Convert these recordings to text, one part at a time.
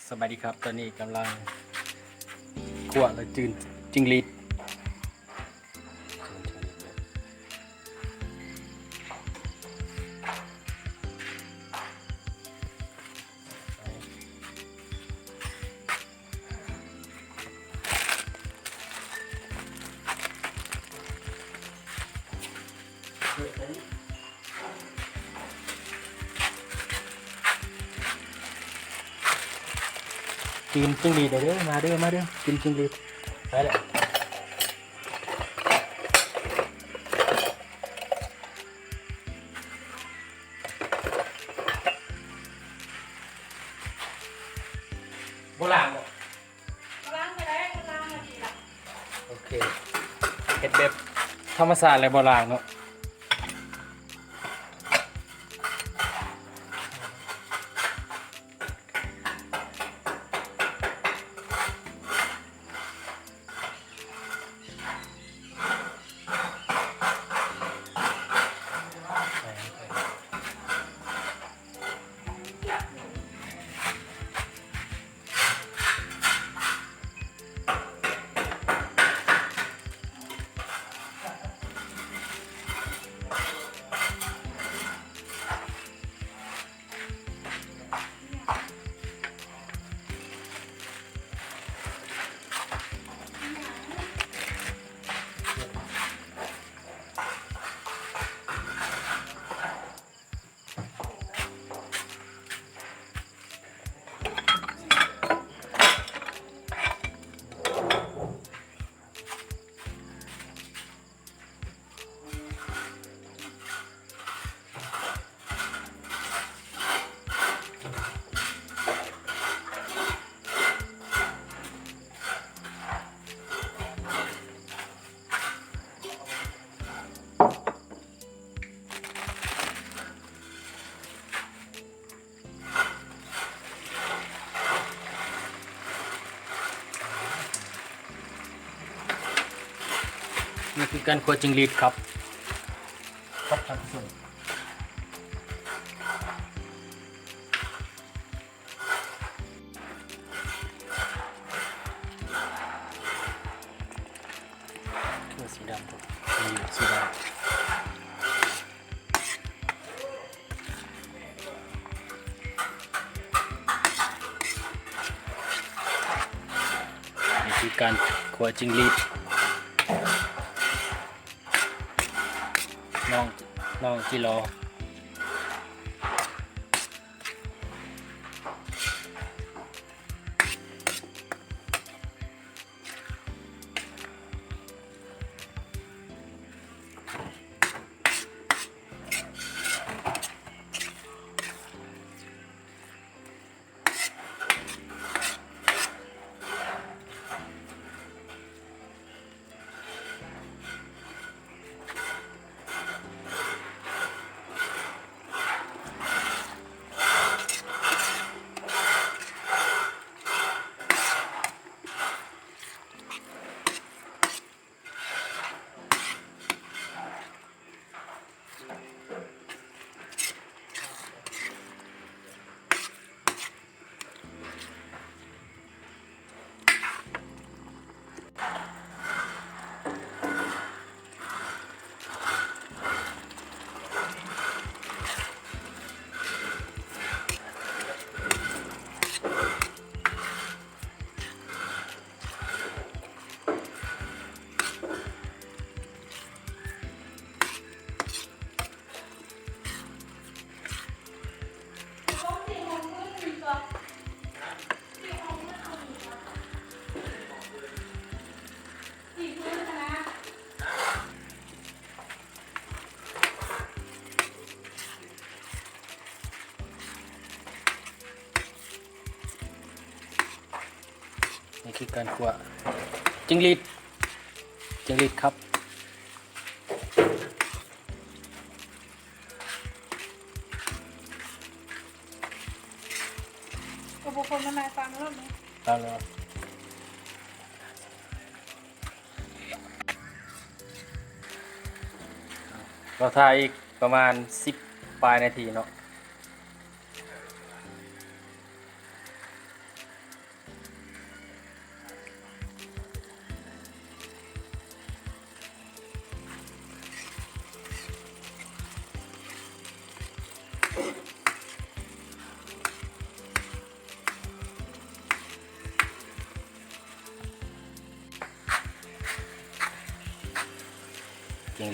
ສະບາຍດີຄັບ ຕອນນີ້ກຳລັງຂົ້ວ ແລະ ຈືນຈິງຫຼີດ. ຈືນຈິງຫຼີດເດີ ມາເດີ ມາເດີ ຈືນຈິງຫຼີດ ໄປແລ້ວ. ບໍ່ລ້າງບໍ່? ບໍ່ລ້າງກໍໄດ້ ບໍ່ລ້າງກໍດີລະ. ໂອເຄ ເຮັດແບບທຳມະຊາດແຫຼະ ບໍ່ລ້າງເນາະ. ນີ້ຄືການຂົ້ວຈິງຫຼີດຄັບ ຄັບທ່ານຜູ້ຊົມ. ຄືສີດຳ ນີ້ສີດຳ. ນີ້ຄືການຂົ້ວຈິງຫຼີດ ນ້ອງ ນ້ອງຈິລໍ. ນີ້ຄືການຂົ້ວຈິງຫຼີດ ຈິງຫຼີດຄັບ. ກໍບໍ່ຄົນມານາຍຟັງແລ້ວເນາະ ຟັງແລ້ວ. ລໍຖ້າອີກປະມານສິບປາຍນາທີເນາະ.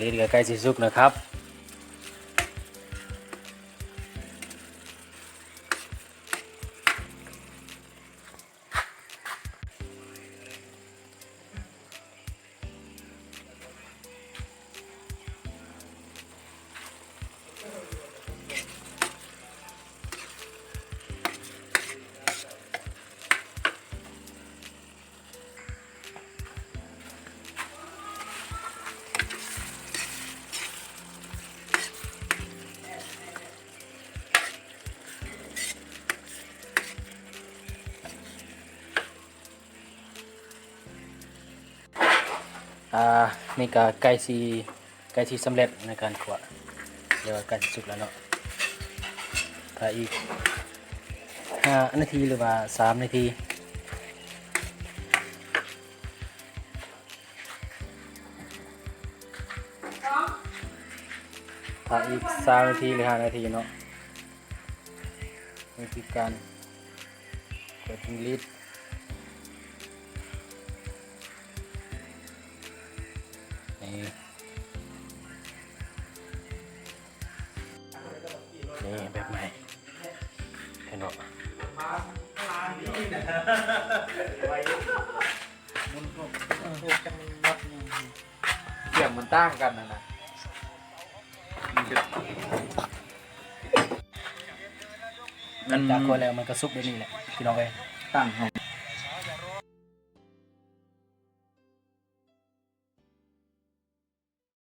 ລີດກໍໃກ້ຊິສຸກແລ້ວຄັບ. ອ່າ ນີ້ກໍໃກ້ຊິ ໃກ້ຊິສຳເລັດໃນການຂົ້ວ ຫຼືວ່າໃກ້ຊິສຸກແລ້ວເນາະ. ຖ້າອີກຫ້ານາທີ ຫຼືວ່າສາມນາທີ. ຖ້າອີກສາມນາທີ ຫຼື ຫ້ານາທີເນາະ. ວິທີການກວດຈິງຫຼີດ ນີ້ ນີ້ແບບໃໝ່ ເຫັນບໍ່? ສຽງມັນຕ່າງກັນຫັ້ນນະ. ມັນຈາກຂົ້ວແລ້ວມັນກໍສຸກແບບນີ້ແຫຼະ ພີ່ນ້ອງເອີຍ. ຕັ້ງເຮົາ